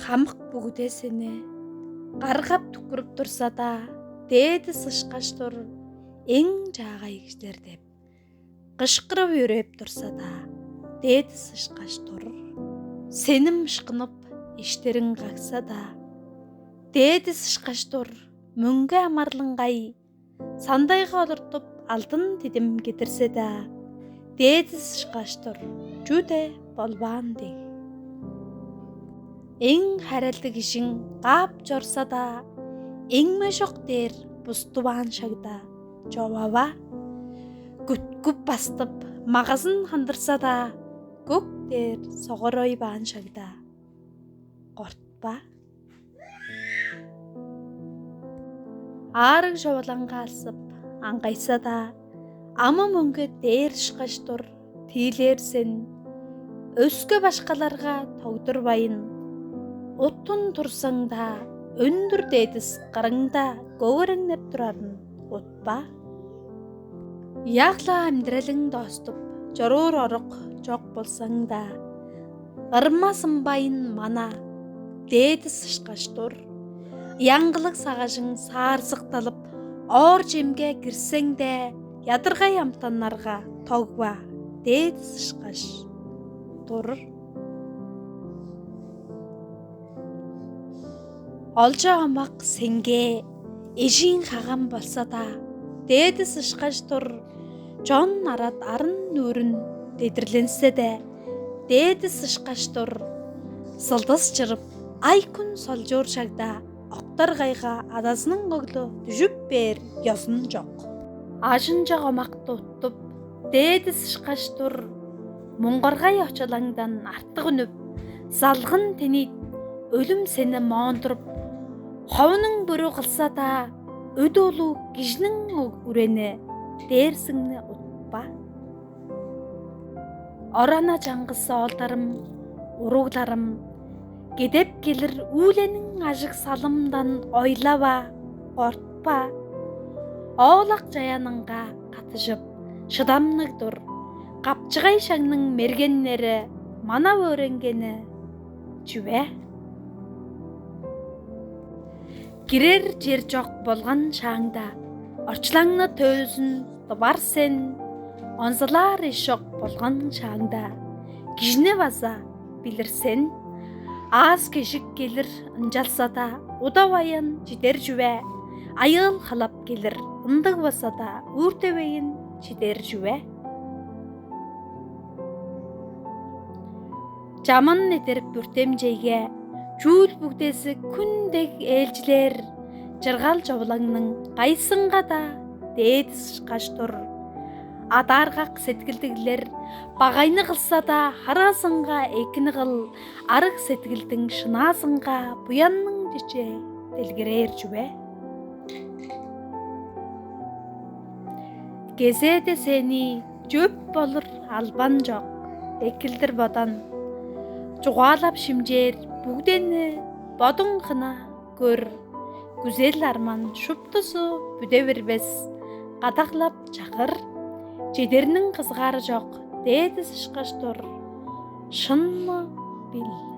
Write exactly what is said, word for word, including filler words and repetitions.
Хамык бүгүде сени каргап-түкпүрүп турза-даа, дээди сышкаш-тур эң чаагай кижилер деп кышкырып йөрээп турза-даа, дээди сышкаш-тур сени мышкынып, иштериң какса-даа, дээди сышкаш-тур мөңге амарлынгай сандайга олуртуп, алдын дидим кедирзе-даа, дээди сышкаш-тур чүде болбаан дег. Эң харелдиг кижиң каап чорза-даа, эңмежок дээр бустуваан шагда човава, күткүп бастып, магазын хандырза-даа, көк дээр согорой баан шагда кортпа. Аарыг човалаңга алзып, аңгайса-даа, амы мөңге дээр ышкаш-тур тиилээр сен, өске башкаларга тогдурбайын, уттун турзаң-даа, өндүр дедис кырыңда көгереңнеп турарын утпа. Ягла амдыралың доступ, чоруур орук чок болзаң-даа, ырма сымбайын мана, дээди сышкаш-тур. Яңгылыг сагажың саарзыкталып, оор чемге кирсең-даа, ядыргай амтаннарга тогба, дээди сышкаш-тур. Олча омак сеңге эжиң хагам болза-даа, дээди сышкаш-тур чон арат арын нүүрүн дедирленсе-даа, дээди сышкаш-тур сылдыс чырып, ай-хүн солчуур шагда октар кайга адазының оглу дүжүп бээр ёзун чок. Ажынчок омакты уттуп, дээди сышкаш-тур муңгаргай очалаңдан артык үнүп, залгын тениит өлүм сени моондуруп, ховунуң бүрү кылса-даа, өдү улуг кижиниң үрени дээрзиңни утпа. Орана чаңгыс оолдарым, уругларым, кедеп келир үүлениң ажыг салымдан ойлава, кортпа. Оолак чаяныңга каттыжып, шыдамныг тур. Капчыгай шагның мергеннери манап өөренгени чүве? Кирер чер чок болган шааңда, орчулаңны төөлүзүн тывар сен, онзалаар эш чок болган шааңда, кижини база билир сен. Аас-кежик келир ынчалза-даа, удаваян чидер чүве, айыыл халап келир ындыг болза-даа, үүртевейн чидер чүве. Чаман эдерип бүртемчейге, чүүл бүгдези хүн дег ээлчилээр чыргал човулаңның кайызынга-даа дээди сышкаш тур. Адааргак сеткилдиглер багайны кылза-даа, хараазынга экини кыл, арыг сеткилдиң шынаазынга буянның чечээ делгирээр чүве? Кезээде сени чөп болур албан чок, экилдир бодан. Чугаалап шимчээр бүгдени бодуң кына көр. Күзел-арман шуптузу бүде бербес, кадаглап чагыр. Чедерниң кызыгаары чок, дээди сышкаш тур. Шынны бил.